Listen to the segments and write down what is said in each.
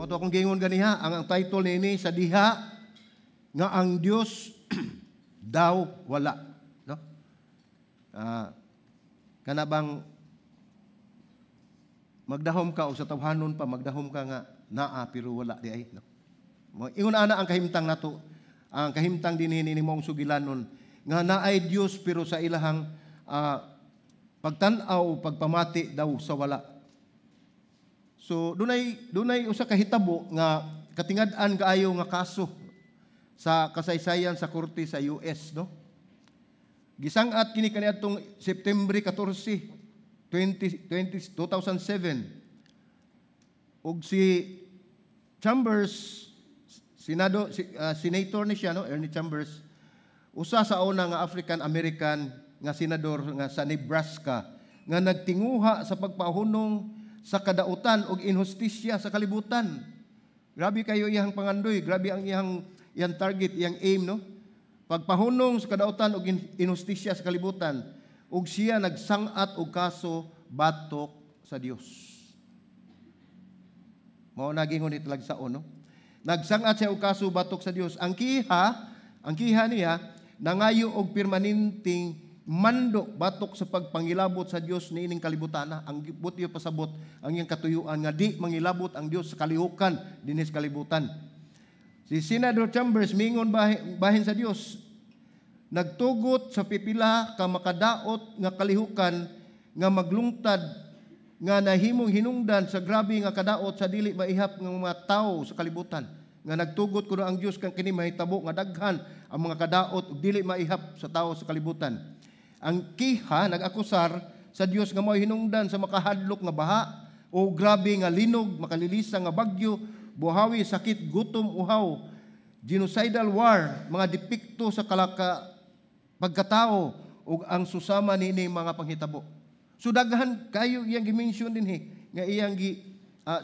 Mao to akong giingon ganiha, ang title niini, "Sa diha nga ang Dios daw wala," no? Kana bang magdahom ka o sa tawhanon pa magdahom ka nga naa pero wala diay, no? Ingon ana ang kahimtang nato. Ang kahimtang dinhi ni mong sugilanon nga naay Dios pero sa ilahang pagtan-aw, pagpamati daw sa wala. So dunay usa ka hitabo nga katingad-an kaayo nga kaso sa kasaysayan sa korte sa US, no? Gisang-at kini kaniadtong September 14, 20, 20, 2007. Ug si Chambers, Senado, senator ni siya, no, Ernie Chambers, usa sa una nga African American nga senador nga sa Nebraska nga nagtinguha sa pagpahunong sa kadautan ug inhustisya sa kalibutan. Grabe kayo iyang pangandoy, grabe ang iyang target, iyang aim, no? Pagpahunong sa kadautan ug inhustisya sa kalibutan, ug siya nagsang-at og kaso batok sa Dios. Mao na gingon ni talagsaon, no? Nagsangat siya og kaso batok sa Dios. Ang kiha niya nangayo og permanenteng mando batok sa pagpangilabot sa Dios niining kalibutana. Ang buot pasabot ang iyang katuyuan nga di mangilabot ang Dios sa kalihukan dinhi sa kalibutan. Si Senator Chambers mingon bahin sa Dios, nagtugot sa pipila ka makadaot nga kalihukan nga maglungtad nga nahimong hinungdan sa grabe nga kadaot sa dili maihap nga mga tawo sa kalibutan, nga nagtugot kuno ang Dios kang kini mahitabo nga daghan ang mga kadaot ug dili maihap sa tawo sa kalibutan. Ang kiha nag-akusar sa Dios nga mao'y hinungdan sa makahadlok nga baha o grabe nga linog, makalilisa nga bagyo, buhawi, sakit, gutom, uhaw, genocidal war, mga depekto sa kalaka pagkatao ug ang susama niini mga panghitabo. So daghan kayo iyang gi-mention dinhi nga iyang gi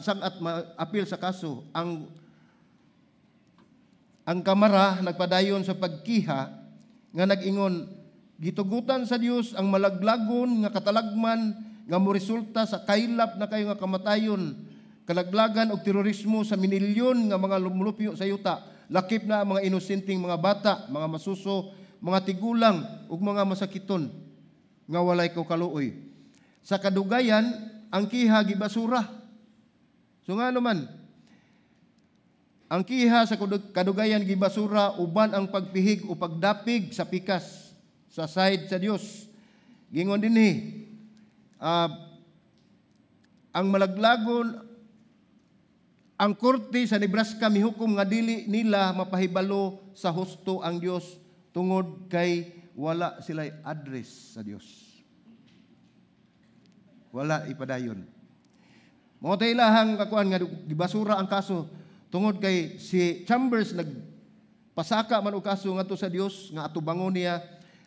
sangat apil sa kaso. Ang kamara nagpadayon sa pagkiha nga nag-ingon gitugutan sa Dios ang malaglagon nga katalagman nga moresulta sa kaylap na kayo nga kamatayon, kalaglagan og terorismo sa minilyon nga mga lumulupyo sa yuta, lakip na ang mga inosenteng mga bata, mga masuso, mga tigulang ug mga masakiton nga walay ko kaluoy. Sa kadugayan, ang kiha gibasura. So nga naman, ang kiha sa kadugayan gibasura uban ang pagpihig o pagdapig sa pikas sa side sa Dios. Gingon dinhi, ang malaglagon, ang korte sa Nebraska mihukom nga dili nila mapahibalo sa husto ang Dios tungod kay wala sila address sa Dios. Wala ipadayon. Mao tay ilahang kakuan nga gibasura ang kaso tungod kay si Chambers nagpasaka man og kaso ngadto sa Dios nga atubangon niya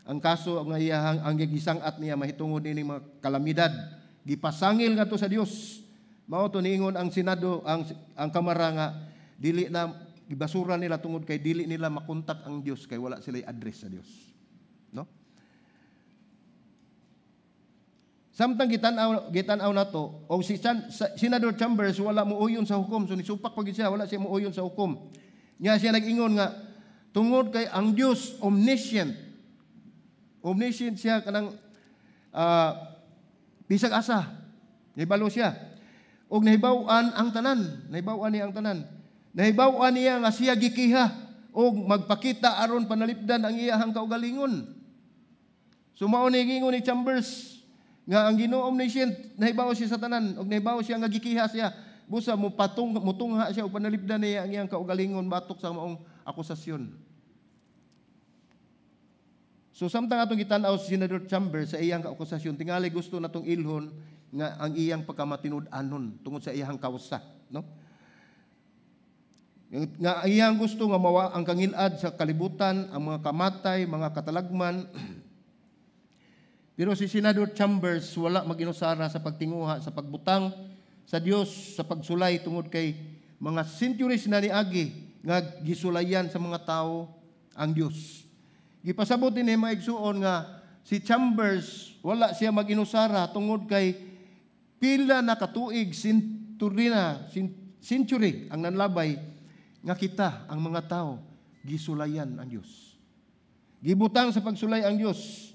ang kaso nga iyahang ang gigisang-at niya mahitungod nining mga kalamidad. Gipasangil ngadto sa Dios. Mao to niingon ang Senado, ang kamara nga dili na gibasura nila tungod kay dili nila makontak ang Dios kay wala sila address sa Dios. No? Samtang gitan-aw nato og si Senador Chambers wala muuyon sa hukom, so nisupak pag siya, wala siya muuyon sa hukom. Nya siya nag-ingon nga tungod kay ang Dios omniscient. Omniscient siya kanang bisag asa. Nahibalo siya. Og nahibaw-an ang tanan, nahibaw-an niya ang tanan. Nahibaw-an niya nga siya gikiha og magpakita aron panalipdan ang iyahang kaugalingon. So mao ni gingon ni Chambers nga ang Ginoo omniscient, nahibaw siya sa tanan ug nahibaw siya nga gikiha siya. Busa mo patung mutungha siya ug panalipdan niya ang iyang kaugalingon batok sa maong akusasyon. So samtang atong gitan-aw si Senator Chambers sa iyang akusasyon, tingali gusto natong ilhon nga ang iyang pagkamatinud-anon tungod sa iyang kawsa, no? Nga ang iyang gusto nga mawa ang kangilad sa kalibutan, ang mga kamatay, mga katalagman. Pero si Senador Chambers wala maginusara sa pagtinguha, sa pagbutang sa Dios, sa pagsulay tungod kay mga centuries na niagi nga gisulayan sa mga tao ang Dios. Gipasabot din ni mga igsuon nga si Chambers wala siya maginusara tungod kay pila na katuig, century na, century ang nanlabay nga kita ang mga tao gisulayan ang Dios. Gibutang sa pagsulay ang Dios.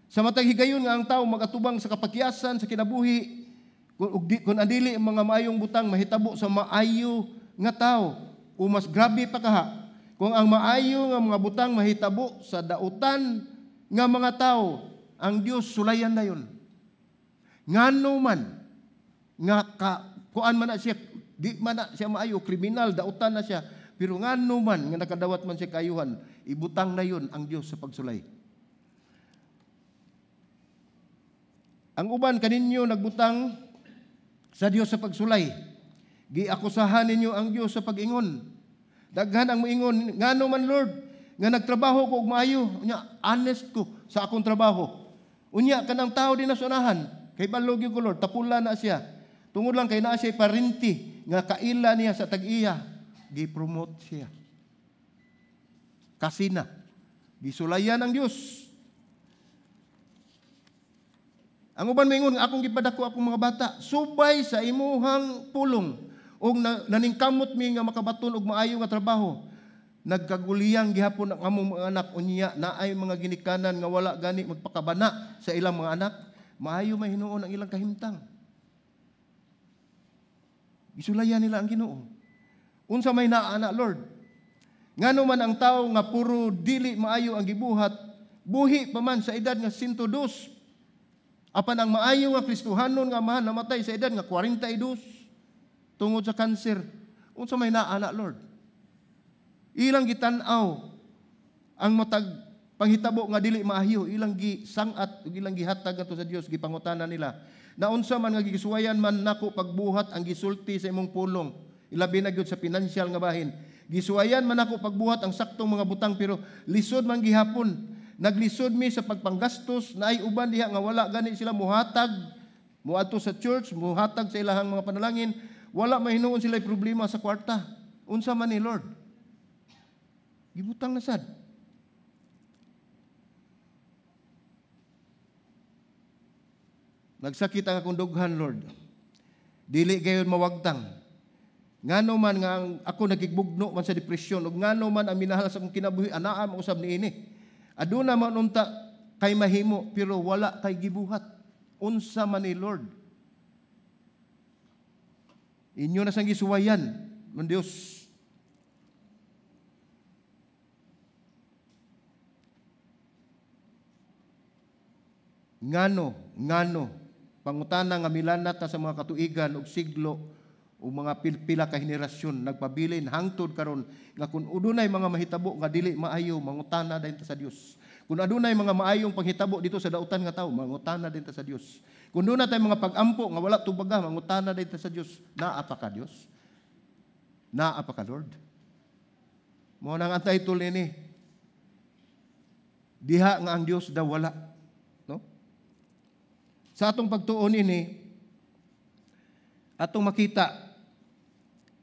Sa matag higayon nga ang tao magatubang sa kapakyasan sa kinabuhi, kung andili ang mga maayong butang mahitabo sa maayo nga tao, o mas grabe pa kaha kung ang maayo nga mga butang mahitabo sa dautan nga mga tao, ang Dios sulayan na yun. Ngano man nga ka, kuan man na siya, di man na siya maayo, kriminal, dautan na siya, pero ngano man nga nakadawat man siya kaayuhan, ibutang na yun ang Dios sa pagsulay. Ang uban kaninyo nagbutang sa Dios sa pagsulay. Giakusahan ninyo ang Dios sa pag-ingon. Daghan ang moingon, ngano man Lord, nga nagtrabaho ko og maayo, unya honest ko sa akong trabaho. Unya kanang tao din nasunahan, kay balog ko Lord, tapula na siya. Tungod lang kay naa siya parinti nga kaila niya sa tag-iya, gi-promote siya. Kasina, gisulayan ang Dios. Ang uban moingon, akong gipadako akong mga bata, subay sa imuhang pulong og naningkamot mi nga makabaton og maayo nga trabaho. Nagkaguliyang gihapon ang among mga anak, unya naay mga ginikanan nga wala gani magpakabana sa ilang mga anak, maayo may hinuon ang ilang kahimtang. Gisulayan nila ang Ginoo. Unsa may naa na Lord? Ngano man ang tawo nga puro dili maayo ang gibuhat, buhi pa man sa edad nga 102. Apan ang maayo nga Kristohanon nga amahan namatay sa edad nga 42 tungod sa kanser. Unsa may naa na Lord? Ilang gitan-aw ang matag panghitabo nga dili maayo, ilang gisang-at ug ilang gihatag ngadto sa Dios, gipangutana nila. Naunsa man nga gisuwayan man nako pagbuhat ang gisulti sa imong pulong, ilabi na gyud sa pinansyal nga bahin. Gisuwayan man nako pagbuhat ang saktong mga butang, pero lisod man gihapon. Naglisod mi sa pagpanggastos, naay uban diha nga wala gani sila muhatag, muadto sa church, muhatag sa ilahang mga panalangin, wala mahinuon sila problema sa kwarta. Unsa man ni Lord? Gibutang na sad. Nagsakit ang akong dughan, Lord. Dili gayon mawagtang. Ngano man nga ako nagigbugno man sa depresyon, ug ngano man ang minahal sa akong kinabuhi, anaa mausab niini. Aduna man unta kay mahimo, pero wala kay gibuhat. Unsa man ni Lord? Inyo na sang gisuwayan ng Dios. Ngano, ngano, pangutana nga milanat na sa mga katuigan ug siglo o mga pila ka henerasyon nagpabilin hangtod karon nga kun adunay mga mahitabo nga dili maayo, mangutana dayon ta sa Dios. Kun adunay mga maayong panghitabo dito sa dautan nga tawo, mangutana dayon ta sa Dios. Kun duna tay mga pag-ampo nga wala tubaga, mangutana dayon ta sa Dios. Naa pa ka Dios? Naa pa ka Lord? Mao nang ang title nini. Diha nga ang Dios daw wala, no? Sa atong pagtuon ini, atong makita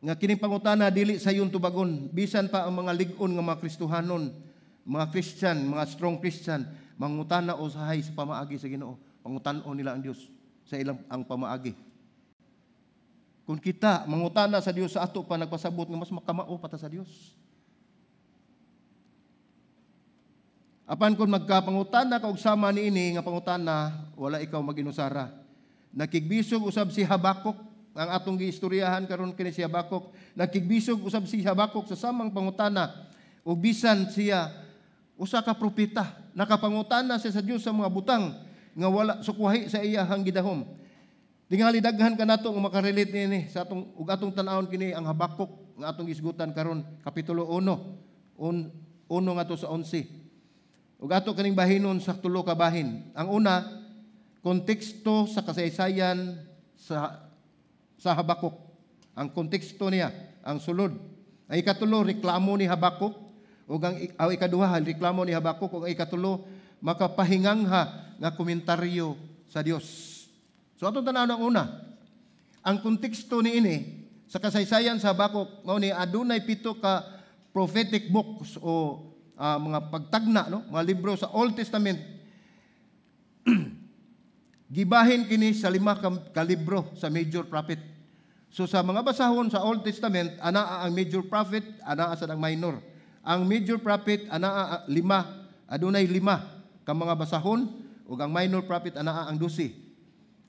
nga kining pangutana dili sayon tubagon, bisan pa ang mga lig-on nga mga Kristohanon, mga Christian, mga strong Christian, mangutana usahay sa pamaagi sa Ginoo. Pangutan-on nila ang Dios sa ilang ang pamaagi. Kung kita mangutana sa Dios sa ato pa nagpasabot nga mas makamao pa ta sa Dios. Apan kung magkapangutana ka og sama niini nga pangutana, wala ikaw maginusara. Nakigbisog usab si Habakuk, ang atong giistoryahan karon kini si Habakuk, nakigbisog usab si Habakuk sa samang pangutana, ug bisan siya usa ka propeta, nakapangutana siya sa Dios sa mga butang nga wala sukuhi sa iyahang gidahom. Tingali daghan kanato nga makarelate niini sa atong ug atong tan-awon kini ang Habakuk nga atong gisgutan karon kapitulo 1, 1 ngadto sa 11. Ug ato kaning bahinon sa tulo ka bahin. Ang una, konteksto sa kasaysayan sa Habakuk. Ang konteksto niya, ang sulod. Ang ikatulo, reklamo ni Habakuk. Ug ang ikaduha, reklamo ni Habakuk. Ug ang ikatulo, makapahingangha nga komentaryo sa Dios. So atong tan-awon ang una. Ang konteksto niini sa kasaysayan sa Habakuk, mao ni adunay 7 ka prophetic books o mga pagtagna, no? Mga libro sa Old Testament. Gibahin kini sa 5 ka libro sa major prophet. So sa mga basahon sa Old Testament, anaa ang major prophet, anaa sa ang minor. Ang major prophet anaa lima, adunay lima ka mga basahon, ug ang minor prophet anaa ang 12.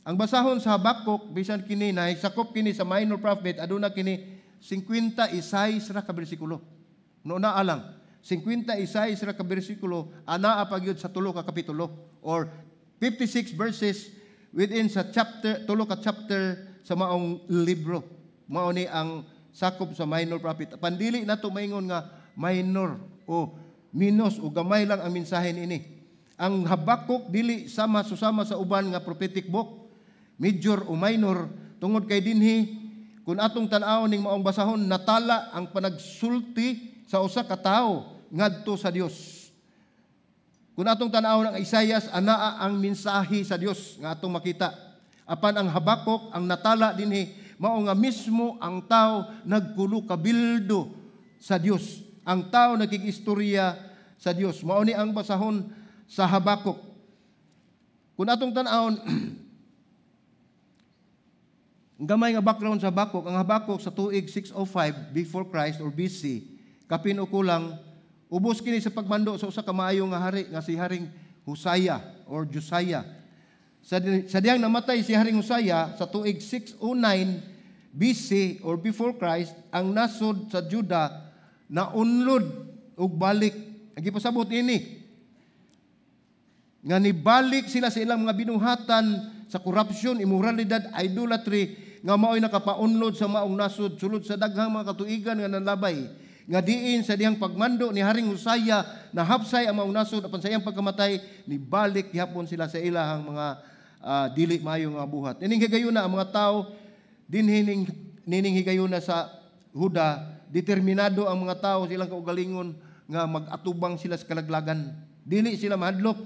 Ang basahon sa Habakuk, bisan kini na sakop kini sa minor prophet, aduna kini 56 ra ka bersikulo. No naa lang 56 ra ka bersikulo, anaa pa gyud sa tulo ka kapitulo or 56 verses within sa chapter, tulo ka chapter sa maong libro. Mao ni ang sakop sa minor prophet. Pandili nato maingon nga minor o minos o gamay lang ang mensahe niini. Ang Habakuk dili sama susama sa uban nga prophetic book, major o minor, tungod kay dinhi, kung atong tan-awon ning maong basahon, natala ang panagsulti sa usa ka tawo ngadto sa Dios. Kung atong tan-awon ang Isaias, anaa ang mensahe sa Dios nga atong makita. Apan ang Habakuk, ang natala dinhi mao nga mismo ang tao nagkulo kabildo sa Dios. Ang tao nakig-istorya sa Dios. Mao ni ang basahon sa Habakuk. Kung atong tan-awon ang gamay nga background sa Habakuk, ang Habakuk sa tuig 605 before Christ or BC, kapin o kulang, ubos kini sa pagmando sa usa ka maayo nga hari nga si Haring Hosaya or Josiah. Sa diyang namatay si Haring Hosaya sa tuig 609 BC or before Christ, ang nasod sa Juda naunlod ug balik. Ang gipasabot ini nga nibalik sila sa ilang mga binuhatan sa korupsyon, imoralidad, idolatry nga mao'y nakapaunlod sa maong nasod sulod sa daghang mga katuigan nga nanlabay, nga diin sa dihang pagmando ni Haring Hosaya nahapsay ang maong nasod, apan sa iyang pagkamatay nibalik gihapon sila sa ilahang mga dili maayo nga buhat. Ining higayuna ang mga tao dinhi ning nining higayuna sa Huda, determinado ang mga tao silang kaugalingon nga mag-atubang sila sa kalaglagan. Dili sila mahadlok.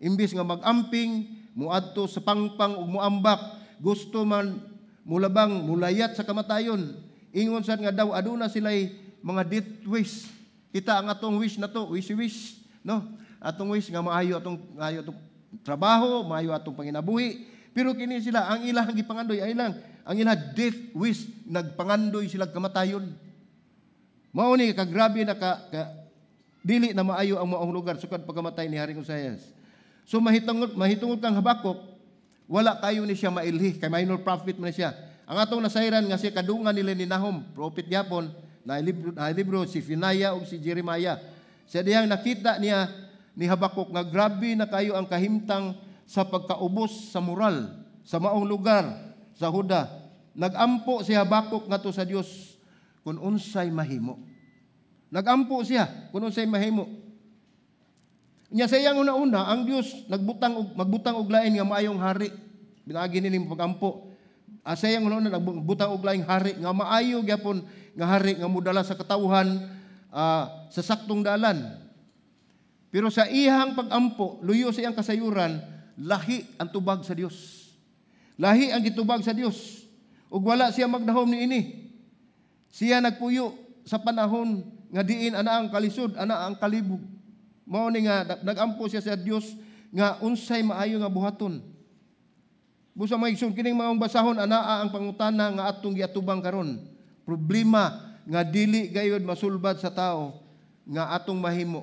Imbis nga mag-amping, muadto sa pangpang ug muambak, gusto man mulabang mulayat sa kamatayon. Ingon sad nga daw aduna sila'y mga death wish. Kita ang atong wish na to, wish wish, no? Atong wish nga maayo atong trabaho, maayo atong panginabuhi. Pero kini sila ang ilang gipangandoy, ang ilang death wish, nagpangandoy sila kamatayon. Mao ni kagrabe na ka dili na maayo ang maong lugar sukad pagkamatay ni Haring Uzayas. So mahitungod kang Habakuk, wala kayo ni siya mailhi kay minor prophet man siya. Ang atong nasayran nga siya kadungan nila ni Nahum, prophet gyapon, na libro si Finaya ug si Jeremiah. Sa dihang nakita niya ni Habakuk nga grabe na kayo ang kahimtang sa pagkaubos sa moral sa maong lugar sa Huda. Nagampo si Habakuk ngadto sa Dios kung unsay mahimo. Nagampo siya kung unsay mahimo. Nya sa iyang una-una, ang Dios nagbutang og magbutang og lain nga maayong hari. Binagi ni pagampo. Sa iyang una-una, nagbutang og laing hari nga maayo gyapon nga hari nga modala sa katawhan sa saktong dalan. Pero sa iyang pagampo, luyo sa iyang kasayuran, lahi ang tubag sa Dios. Lahi ang gitubag sa Dios. Ug wala siya magdahom niini. Siya nagpuyo sa panahon nga diin ana ang kalisod, ana ang kalibog. Mao ni nga nagampo siya sa Dios nga unsay maayo nga buhaton. Busa, mga igsoon, kining mga basahon anaa ang pangutana nga atong giatubang karon. Problema nga dili gayud masulbad sa tao nga atong mahimo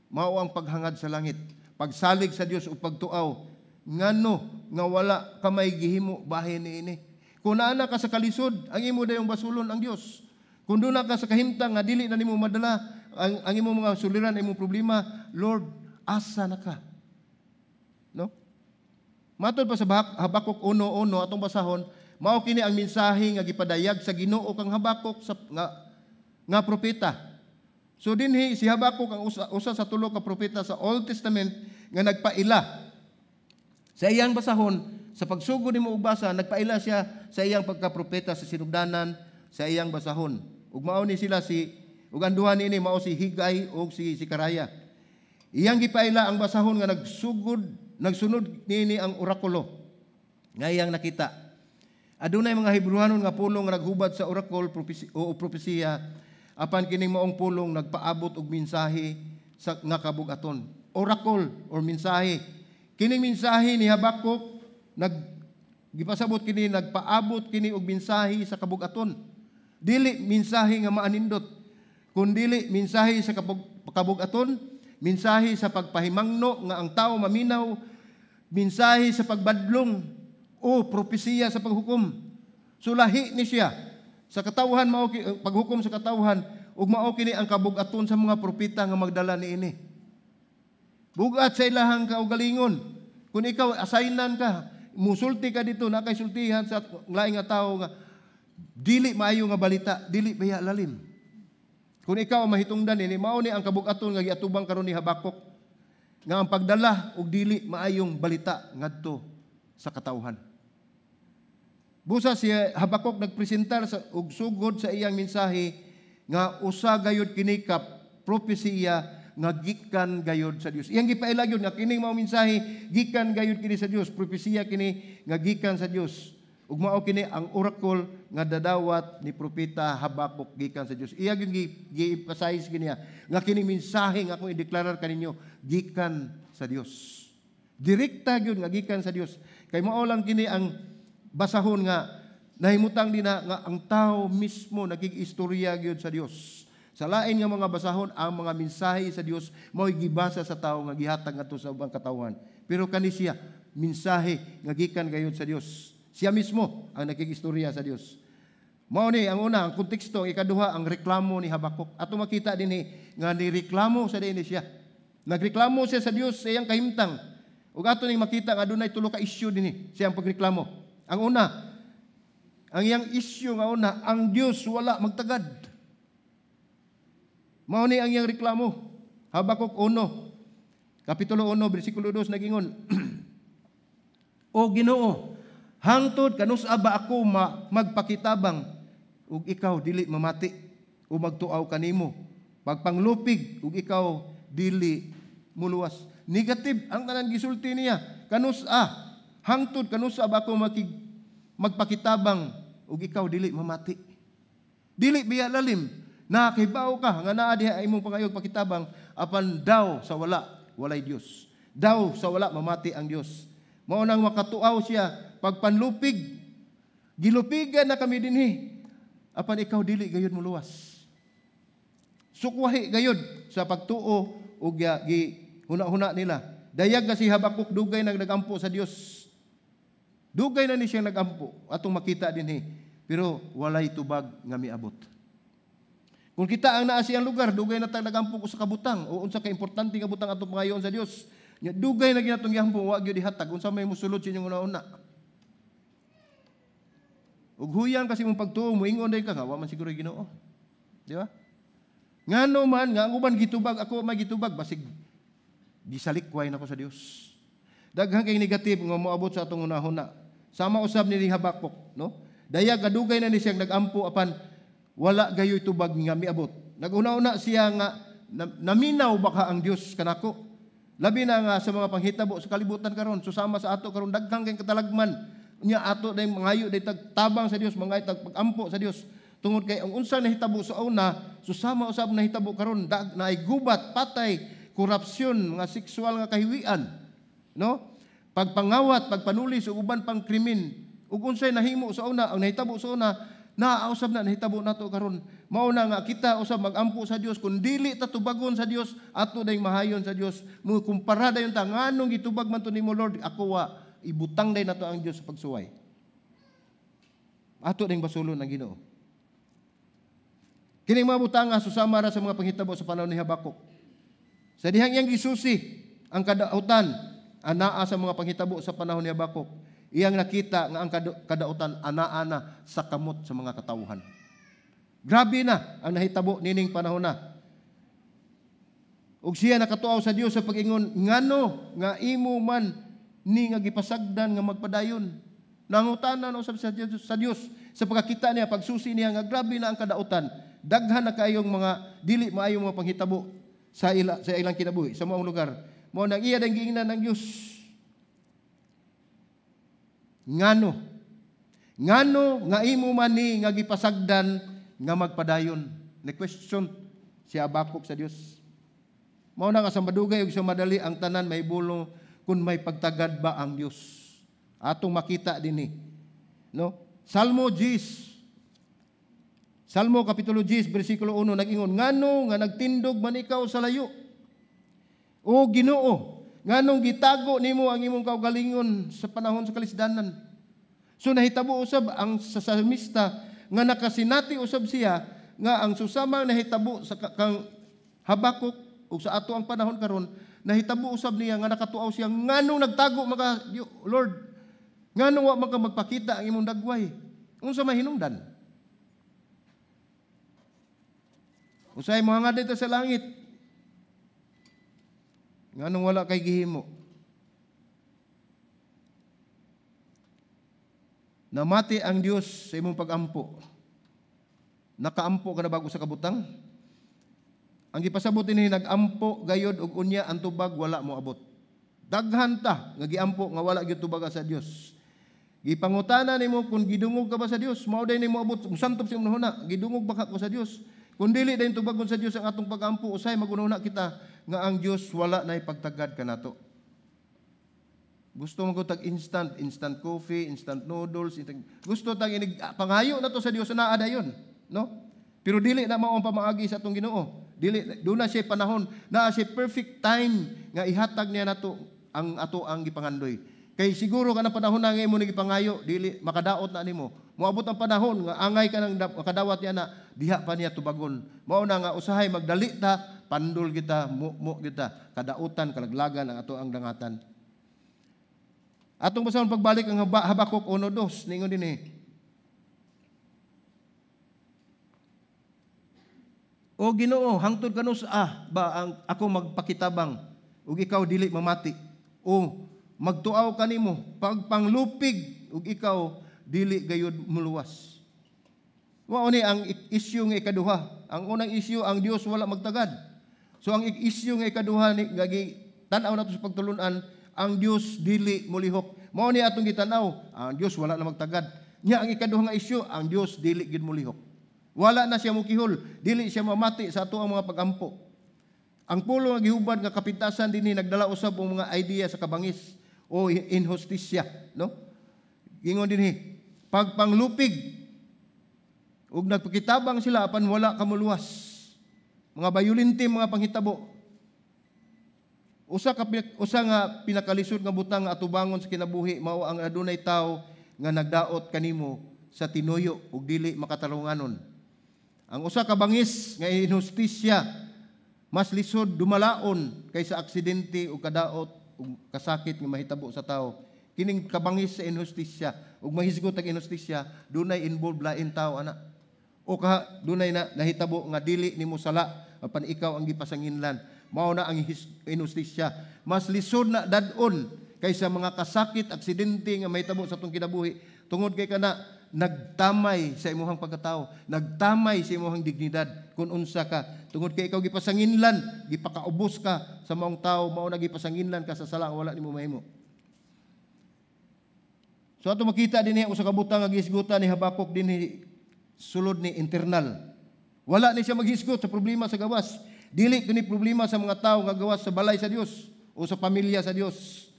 mao ang paghangad sa langit, pagsalig sa Dios ug pagtuaw ngano nga wala ka may gihimo bahin niini. Kung naa na ka sa kalisod, ang imo dayong basulon ang Dios. Kung duna ka sa kahimtang nga dili na nimo madala ang imong mga suliran, imong problema, Lord, asa na ka? No? Matod pa sa Habakuk 1:1 atong basahon, mao kini ang mensahe nga gipadayag sa Ginoo kang Habakuk sa nga propeta. So dinhi si Habakuk ang usa sa tulo ka propeta sa Old Testament nga nagpaila. Sa iyang basahon, sa pagsugod nimo og basa, nagpaila siya sa iyang pagkapropeta sa sinugdanan sa iyang basahon. Ug mao ni sila si ug ang duha niini mao si Haggai ug si Zechariah. Iyang gipaila ang basahon nga nagsunod niini ang orakulo nga iyang nakita. Adunay mga Hebrewanon nga pulong nga naghubad sa oracle o propesiya, apan kining maong pulong nagpaabot og mensahe sa nga kabug-aton. Oracle or mensahe. Kining mensahe ni Habakuk nag Gipasabot kini, nagpaabot kini og mensahe sa kabug-aton. Dili mensahe nga maanindot, kundili mensahe sa kabug-aton, mensahe sa pagpahimangno nga ang tao maminaw, mensahe sa pagbadlong o propesiya sa paghukom. Sulahi ni siya sa katawhan, mao paghukom sa katawhan, ug mao kini ang kabug-aton sa mga propeta nga magdala niini. Bugat sa ilahang kaugalingon. Kung ikaw assignan ka, musulti ka dito, na kay sultihan sa laing nga tawo nga dili maayo nga balita, dili baya lalim. Kung ikaw ang mahitungdan ini, mao ni ang kabug-aton nga giatubang karon ni Habakuk nga ang pagdala og dili maayong balita ngadto sa katawhan. Busa si Habakuk nagpresentar sa og sugod sa iyang mensahe nga usa gayud kini ka propesiya nga gikan gayud sa Dios. Iyang gipaila gyud nga kining mao mensahe gikan gayud kini sa Dios, propesiya kini nga gikan sa Dios. Ug mao kini ang oracle nga dadawat ni propeta Habakuk gikan sa Dios. Iya gyud gi-emphasize kini nga kini mensahe nga akong ideklarar kaninyo gikan sa Dios. Direkta gyud nga gikan sa Dios. Kay mao lang kini ang basahon nga nahimutang din na nga ang tao mismo nagig-istorya gyud sa Dios. Sa lain nga mga basahon, ang mga mensahe sa Dios mao'y gibasa sa tao nga gihatag ngadto sa ubang katawhan. Pero kani siya, mensahe nga gikan gayud sa Dios. Siya mismo ang nakigistorya sa Dios. Mao ni ang una, ang konteksto. Ang ikaduha, ang reklamo ni Habakuk. Ato makita dinhi nga nireklamo sa dinhi siya. Nagreklamo siya sa Dios sa iyang kahimtang. Ug ato ning makita nga adunay tulo ka issue dinhi siyang pagreklamo. Ang una, ang iyang issue nga una, ang Dios wala magtagad. Mao ni ang iyang reklamo. Habakuk 1, Kapitulo 1, bersikulo 2, nagingon, "O Ginoo, hangtod kanus-a ba ako magpakitabang ug ikaw dili mamati o magtuaw kanimo? Pagpanglupig ug ikaw dili muluwas." Negative ang tanan gisulti niya. Kanus-a, hangtod kanus-a ba ako magpakitabang ug ikaw dili mamati? Dili biya lalim. Nakahibaw ka nga naa diha imong pangayog pakitabang, apan daw sa wala walay Dios. Daw sa wala mamati ang Dios. Mao nang makatuaw siya pagpanlupig. Gilupigan na kami dinhi, apan ikaw dili gayud moluwas. Sukwahi gayud sa pagtuo ug gi huna-huna nila. Dayag kasi Habakuk, dugay nang nagampo sa Dios. Dugay na ni siya nagampo atong makita dinhi, pero walay tubag nga miabot. Kung kita ang naa siyang lugar, dugay na tag nagampo ko sa kabutang o unsa ka importante nga butang atong pangayoon sa Dios. Nya dugay na ginatong gihampo, wa gyud ihatag, unsa may mosulod sa inyong una-una? Ug huyang kasi mong pagtuo, moingon day ka nga wa man siguro Ginoo. Di ba? Ngano man nga ang uban gitubag, ako may gitubag, basig gisalikway nako sa Dios. Daghan kay negative nga moabot sa atong hunahuna. Sama usab ni Habakuk, no? Dayag kadugay na ni siyang nagampo, apan wala gayoy tubag nga miabot. Naguna-una siya nga naminaw baka ang Dios kanako. Labi na nga sa mga panghitabo sa kalibutan karon, susama sa ato karon, daghan kay katalagman. Nya ato day mangayo day tabang sa Dios, mangayo tag pagampo sa Dios. Tungod kay ang unsa nahitabo sa una, susama usab nahitabo karon, naay gubat, patay, korupsyon, mga sexual nga kahiwian, no? Pagpangawat, pagpanulis ug uban pang krimen. Ug unsay nahimo sa una, ang nahitabo sa una, naa usab na nahitabo nato karon. Mao na nga kita usab magampo sa Dios, kun dili ta tubagon sa Dios, ato dayong mahayon sa Dios. Mo kumpara dayon ta, nganong gitubag man to nimo, Lord, ako wa? Ibutang day nato ang Dios sa pagsuway. Ato dayong basulon ang Ginoo. Kining mga butanga susama ra sa mga panghitabo sa panahon ni Habakuk. Sa dihang iyang gisusi ang kadautan anaa sa mga panghitabo sa panahon ni Habakuk, iyang nakita nga ang kadautan anaa na sa kamot sa mga katawhan. Grabe na ang nahitabo nining panahon na. Ug siya nakatuaw sa Dios sa pag-ingon, "Ngano nga imo man ni nga gipasagdan nga magpadayon?" Nangutana na usab sa Dios sa pagkakita niya, pagsusi niya nga grabe na ang kadautan. Daghan na kayong mga dili maayong mga panghitabo sa ilang kinabuhi sa maong lugar. Mao nang iya dang giingnan ng Dios. Ngano? Ngano nga imo man ni nga gipasagdan nga magpadayon? Ni question si Habakuk sa Dios. Mao na nga sa madugay ug sa madali, ang tanan may bulong kung may pagtagad ba ang Dios. Atong makita dinhi, no? Salmo 10. Salmo kapitulo 10 bersikulo 1 nag-ingon, ngano nga nagtindog man ikaw sa layo? O Ginoo, nganong gitago nimo ang imong kaugalingon sa panahon sa kalisdanan? So nahitabo usab ang sa salmista nga nakasinati usab siya nga ang susamang nahitabo sa kang Habakuk ug sa ato ang panahon karon, nahitabo usab niya nga nakatuaw siya, nganong nagtago maka Lord, nganong wa man ka magpakita ang imong dagway? Unsa mahinungdan? Usay mohangad dito sa langit, nganong wala kay gihimo? Namati ang Dios sa imong pagampo. Nakaampo ka na bago sa kabutang? Ang gipasabot ini, nagampo gayod og unya ang tubag wala mo abot. Daghan ta nga giampo nga wala gyud tubaga sa Dios. Gipangutana nimo kung gidungog ka ba sa Dios, mao day nimo abot santop sa imong hunahuna, gidungog ba ka ko sa Dios? Kung dili dayon tubagon sa Dios ang atong pagampo, usay magunahuna kita nga ang Dios wala nay pagtagad kanato. Gusto mo tag instant, instant coffee, instant noodles, instant, gusto tag inig pangayo na to sa Dios naa dayon, no? Pero dili na mao ang pamaagi sa atong Ginoo. Dili do na siya panahon, naa siya perfect time nga ihatag niya nato ang ato ang gipangandoy. Kay siguro kanang panahon na nga imo gipangayo, dili makadaot na nimo. Moabot ang panahon nga angay ka nang makadawat niya na diha pa niya tubagon. Mao na nga usahay magdali ta, pandol kita, mu kita, kadautan, kalaglagan ang ato ang dangatan. Atong basahon pagbalik ang Habakuk 1:2, ningon dinhi. O Ginoo, hangtod kanus ba ang ako magpakitabang ug ikaw dili mamati? O magtuaw kanimo pagpanglupig ug ikaw dili gayud muluwas. Mao ni ang issue nga ikaduha. Ang unang issue, ang Dios wala magtagad. So ang issue nga ikaduha ni nga tan-aw nato sa pagtulunan, ang Dios dili molihok. Mao ni atong gitan-aw, ang Dios wala na magtagad. Nya ang ikaduha nga issue, ang Dios dili gid molihok. Wala na siya mukihol, dili siya mamati sa ato ang mga pagampo. Ang pulo nga gihubad nga kapintasan dinhi nagdala usab og mga idea sa kabangis o inhustisya, no? Ingon dinhi, pagpanglupig ug nagpakitabang sila apan wala kamuluwas. Mga bayolente mga panghitabo. Usa nga pinakalisod nga butang nga atubangon sa kinabuhi mao ang adunay tawo nga nagdaot kanimo sa tinuyo ug dili makatarunganon. Ang usa ka bangis nga inhustisya mas lisod dumalaon kaysa aksidente o kadaot o kasakit nga mahitabo sa tawo. Kining kabangis sa inhustisya ug mahisgot ang inhustisya, dunay involved lain tawo ana. O ka dunay na nahitabo nga dili nimo sala apan ikaw ang gipasanginlan. Mao na ang inhustisya. Mas lisod na dad-on kaysa mga kasakit, aksidente nga mahitabo sa atong kinabuhi tungod kay kana nagtamay sa imuhang pagkatao, nagtamay sa imuhang dignidad kung unsa ka. Tungod kay ikaw gipasanginlan, gipakaubos ka sa maong tao, mao na gipasanginlan ka sa sala nga wala nimo mahimo. So ato makita dinhi usa ka butang nga gihisgutan ni Habakuk dinhi sulod ni internal. Wala ni siya maghisgot sa problema sa gawas. Dili kini problema sa mga tawo nga gawas sa balay sa Dios o sa pamilya sa Dios.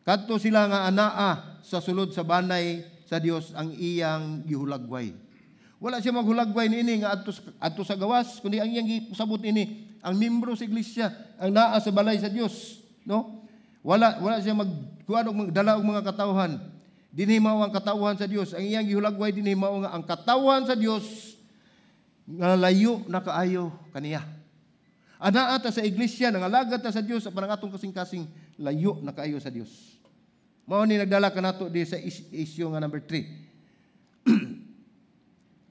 Kadto sila nga anaa sa sulod sa banay sa Dios ang iyang gihulagway. Wala siya maghulagway niini nga adto sa gawas, kundi ang iyang gisabot niini ang membro sa iglesia, ang naa sa balay sa Dios, no? Wala siya magkuan og magdala og mga katawhan. Dinhi mao ang katawhan sa Dios. Ang iyang gihulagway dinhi mao nga ang katawhan sa Dios nga layo na kaayo kaniya. Anaa ta sa iglesia, nangalagad ta sa Dios apan ang atong kasing-kasing layo na kaayo sa Dios. Mao ni nagdala kanato di sa issue nga number 3.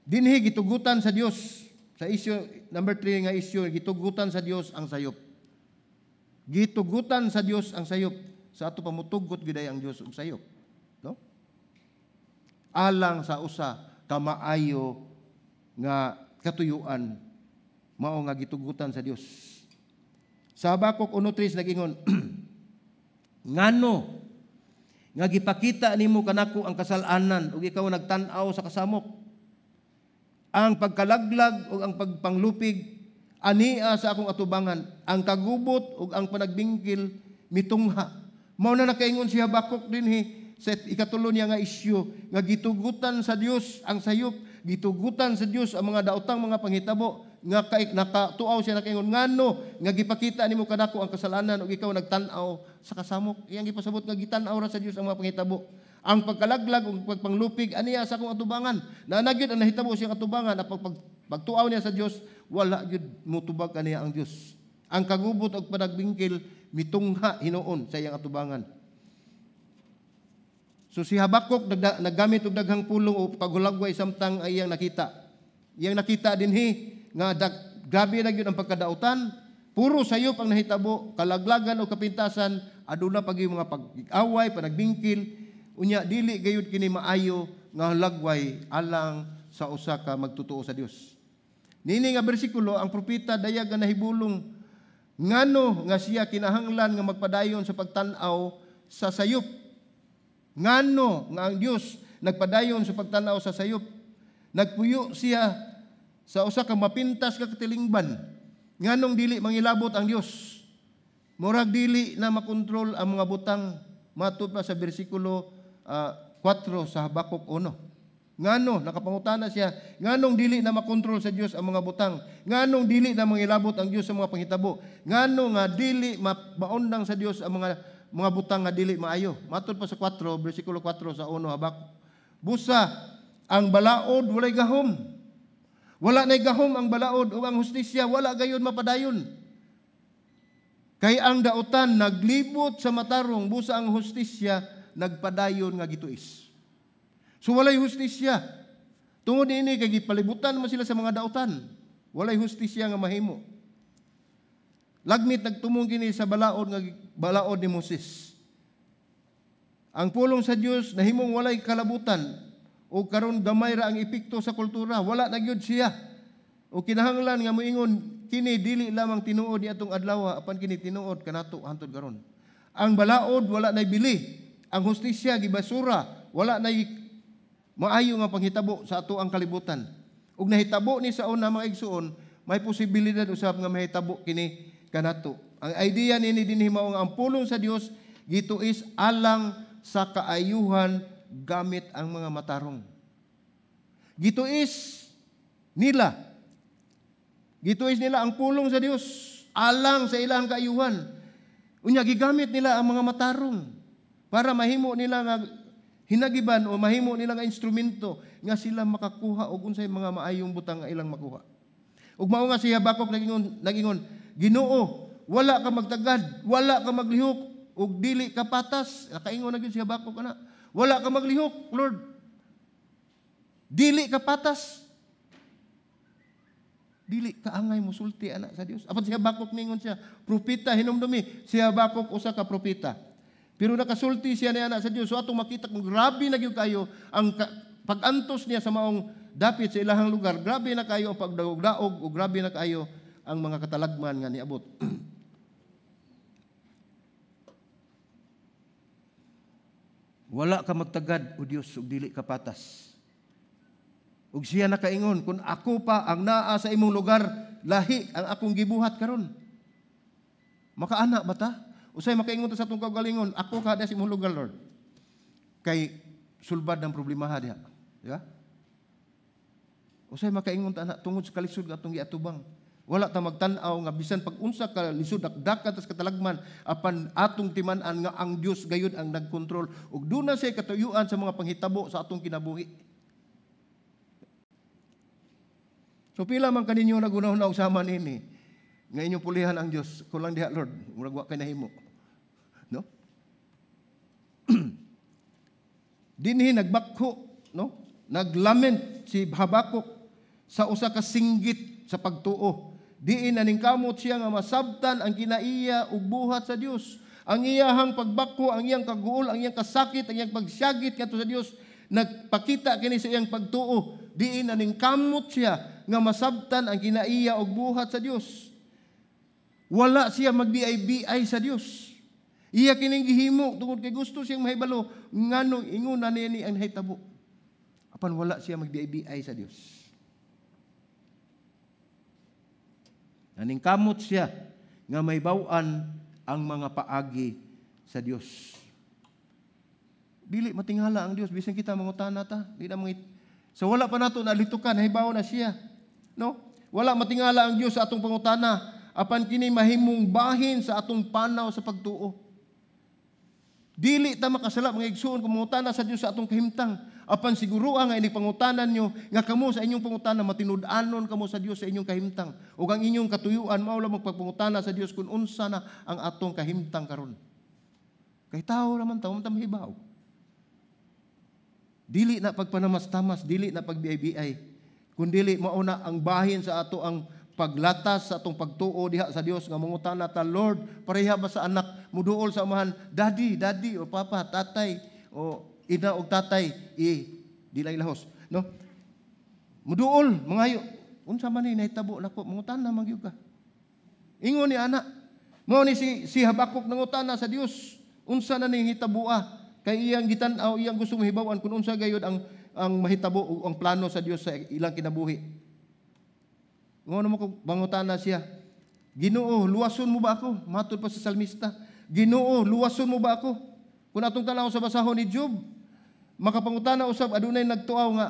Dinhi gitugutan sa Dios. Sa issue number 3 nga issue, gitugutan sa Dios ang sayop. Gitugutan sa Dios ang sayop. Sa ato pamutugot gyud ang Dios og sayop, no? Alang sa usa ka maayo nga katuyuan, mao nga gitugutan sa Dios. Sa Habakuk 1:3 nagingon, ngano nga gipakita nimo kanako ang kasalanan ug ikaw nagtan-aw sa kasamok. Ang pagkalaglag ug ang pagpanglupig ania sa akong atubangan, ang kagubot ug ang panagbingkil mitungha. Mao na nakaingon si Habakuk dinhi sa ikatulo niya nga isyu nga gitugutan sa Dios ang sayop, gitugutan sa Dios ang mga daotang mga panghitabo nga nakatuaw siya nakaingon ngano nga gipakita nimo kanako ang kasalanan ug ikaw nagtan-aw sa kasamok. Iyang gipasabot nga gitan-aw ra sa Dios ang mga panghitabo. Ang pagkalaglag ug pagpanglupig aniya sa akong atubangan. Naa gyud ang nahitabo siyang atubangan at pagtuaw niya sa Dios, wala gyud motubag kaniya ang Dios. Ang kagubot og panagbingkil mitungha hinuon sa iyang atubangan. So si Habakuk naggamit og daghang pulong o paghulagway samtang ay iyang nakita. Iyang nakita dinhi nga grabe na gyud ang pagkadautan, puro sayop ang nahitabo, kalaglagan o kapintasan, aduna pa gyud mga pag-away, panagbingkil, unya dili gayud kini maayo nga hulagway alang sa usa ka magtutuo sa Dios. Nini nga bersikulo ang propeta dayag nga nahibulong ngano nga siya kinahanglan nga magpadayon sa pagtan-aw sa sayop. Ngano nga ang Dios nagpadayon sa pagtan-aw sa sayop. Nagpuyo siya sa usa ka mapintas ka katilingban. Nganong dili mangilabot ang Dios? Murag dili na makontrol ang mga butang, matud pa sa bersikulo 4 sa Habakuk 1. Ngano nakapangutana siya, nganong dili na makontrol sa Dios ang mga butang? Nganong dili na mangilabot ang Dios sa mga panghitabo? Ngano nga dili maundang sa Dios ang mga butang nga dili maayo? Matud pa sa 4, bersikulo 4 sa 1 Habakuk. Busa ang balaod walay gahom. Wala nay gahom ang balaod ug ang hustisya wala gayon mapadayon. Kay ang dautan naglibot sa matarong, busa ang hustisya nagpadayon nga gituis. So walay hustisya. Tungod niini kay gipalibutan man sila sa mga dautan. Walay hustisya nga mahimo. Lagmit nagtumong kini sa balaod nga balaod ni Moses. Ang pulong sa Dios nahimong walay kalabutan o karon gamay ra ang epekto sa kultura, wala na gyud siya. O kinahanglan nga moingon kini dili lamang tinuod ni atong adlaw, apan kini tinuod kanato hantod karon. Ang balaod wala nay bili, ang hustisya gibasura, wala nay maayo nga panghitabo sa ato ang kalibutan. Ug nahitabo ni sa una mga igsuon, may posibilidad usab nga mahitabo kini kanato. Ang idea nini dinhi mao nga ang pulong sa Dios gituis alang sa kaayuhan gamit ang mga matarong. Gituis nila. Gituis nila ang pulong sa Dios alang sa ilang kaayuhan. Unya gigamit nila ang mga matarong para mahimo nila nga hinagiban o mahimo nila nga instrumento nga sila makakuha og unsay mga maayong butang nga ilang makuha. Ug mao nga si Habakuk nagingon, Ginoo, wala ka magtagad, wala ka maglihok ug dili ka patas. Nakaingon na gyud si Habakuk ana. Wala ka maglihok, Lord. Dili ka patas. Dili ka angay musulti ana sa Dios. Apan si Habakuk ningon siya, propeta hinumdumi, si Habakuk usa ka propeta. Pero nakasulti siya ni ana sa Dios. So atong makita kung grabe na gyud kayo ang pag-antos niya sa maong dapit sa ilahang lugar, grabe na kayo ang pagdaog-daog o grabe na kayo ang mga katalagman nga niabot. Wala ka magtagad o Dios ug dili ka patas. Ug siya nakaingon, kung ako pa ang naa sa imong lugar, lahi ang akong gibuhat karon. Makaana ba ta? Usay makaingon ta sa atong kaugalingon, ako ka sa imong lugar, Lord. Kay sulbad ang problema diha. Di ba? Usay makaingon ta ana tungod sa kalisod nga atong giatubang. Wala ta magtan-aw nga bisan pag-unsa ka lisod dakdakan tas katalagman apan atong timan-an nga ang Dios gayud ang nagkontrol ug duna siya katuyuan sa mga panghitabo sa atong kinabuhi. So pila man kaninyo nagunahon og sama nini nga inyong pulihan ang Dios kulang diha, Lord, murag wa kay nahimo. No? Dinhi nagbakho, no? Naglament si Habakuk sa usa ka singgit sa pagtuo. Diin naningkamot siya nga masabtan ang kinaiya ug buhat sa Dios. Ang iyahang pagbakho, ang iyang kaguol, ang iyang kasakit, ang iyang pagsyagit ngadto sa Dios, nagpakita kini sa iyang pagtuo. Diin naningkamot siya nga masabtan ang kinaiya ug buhat sa Dios. Wala siya magbi-ay sa Dios. Iya kining gihimo tungod kay gusto siyang mahibalo nganong ingon na niini ang nahitabo. Apan wala siya magbi-ay sa Dios. Naningkamot siya nga mahibaw-an ang mga paagi sa Dios. Dili matingala ang Dios bisan kita mangutana ta, di na mga. So wala pa nato nalitukan, nahibaw na siya. No? Wala matingala ang Dios sa atong pangutana apan kini mahimong bahin sa atong panaw sa pagtuo. Dili ta makasala, mga igsuon, kung mangutana sa Dios sa atong kahimtang. Apan siguro nga inig pangutanan nyo nga kamo sa inyong pangutana matinud-anon kamo sa Dios sa inyong kahimtang. Ug ang inyong katuyuan mao lamang pagpangutana sa Dios kung unsa na ang atong kahimtang karon. Kay tao raman ta, man mahibaw. Dili na pagpanamas-tamas, dili na pagbiay-biay. Kundili mao na ang bahin sa ato ang paglatas sa atong pagtuo diha sa Dios nga mangutana ta, "Lord," pareha ba sa anak muduol sa amahan, "Daddy, Daddy," o "Papa," tatay o ina og tatay, i di lang ilahos, no? Muduol, mangayo, "Unsa man ni nahitabo nako?" Mangutana man gyud ka. Ingon ni ana. Mao ni si Habakuk nangutana sa Dios, unsa na ning hitaboa? Kay iyang gitan-aw, iyang gusto mahibaw-an kung unsa gayud ang mahitabo o ang plano sa Dios sa ilang kinabuhi. Ngono mo kung mangutana siya, "Ginoo, luwason mo ba ako?" Matod pa sa salmista, "Ginoo, luwason mo ba ako?" Kung atong tan-aw sa basahon ni Job, makapangutana usab, adunay nagtuaw nga